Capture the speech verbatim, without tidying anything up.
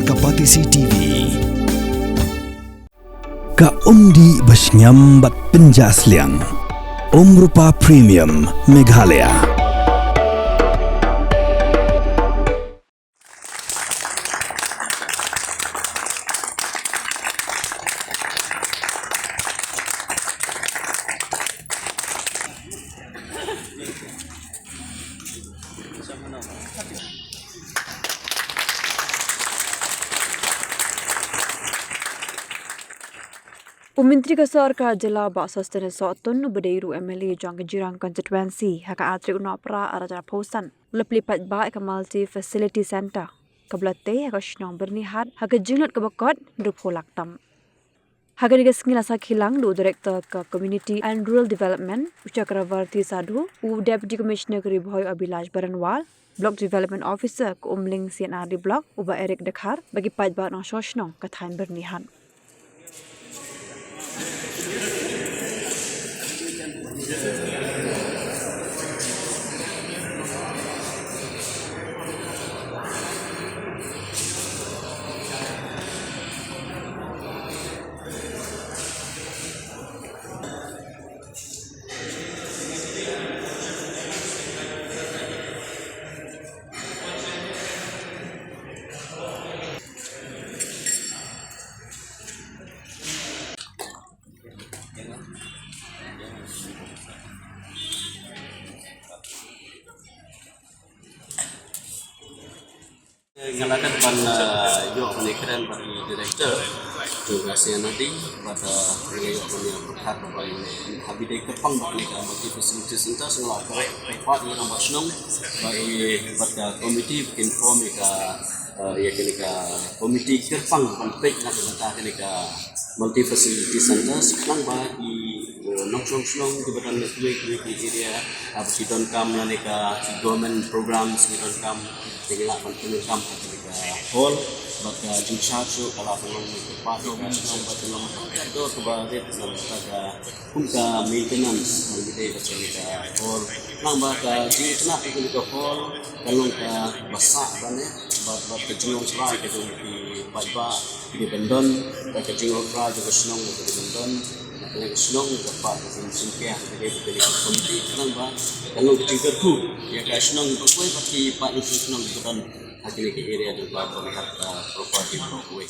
Ka Batesi T V. Ka umdih ba shngiam bad pynjah sliang. Umrupa Premium Meghalaya. U Myntri ka Sorkar Jylla Bah Sosthenes Sohtun uba dei ruh u M L A jong ka Jirang Constituency ha ka arphew tarik u Nohprah arhajar arphew san u la plie paidbah ïa ka Multi Facility Centre kaba la tei ha ka shnong Byrnihat ha ka jinglut kaba kot hynriewphew lak tam. Ha kane ka sngi la sakhi lang da u Director ka Community and Rural Development u Chakravarti Sadhu, u Deputy Commissioner ka Ri Bhoi u Abhilash Baranwal, Block Development Officer ka Umling C and R D Block u Bah Eric Dkhar bad ki paidbah nongshong shnong ka thaiñ Byrnihat. Nga la dep ban, ah, ïoh ban ïakren bad i director jong ka C and R D bad, ah, nga ïoh ban ïa pyrkhat ba ïa ha ba dei kyrpang ba kane ka multi facility center, nga la kyrpad ïa ka rangbah shnong ba i bad ka committee ba kin form ïa ka, ah, ïa kane ka committee kyrpang ban peit na ka bynta kane ka multi facility center, khnang ba i, eh, nongshong shnong kiba don na kiwei kiwei ki area, ah, ba ki donkam lane ka ki government programs ki donkam, te ki lah ban pyndonkam ha kane ka hall. Bad ka jingshah shuh ka la pynlong kyrpad ïa ka shnong ba kan long ka dor kaba rit na bynta ka kum ka maintenance ha kane ka hall. Khnang ba ka jingïakhun ïa kane ka hall kan long kaba sah ban ïa bad, bad ka jinglong trai ka jong ki paidbah ki dei ban don, bad ka jinglong trai jong ka shnong ka dei ban don. Na ka liang ka shnong ka pat ka jingshim ka dei ban don ka komiti khnang ba kan long ka jingkyrkhu ïa ka shnong ba kawei bad ki paid nongshong shnong ki don ha kine ki area jong ka Byrnihat, ah, proper ki ba kawei.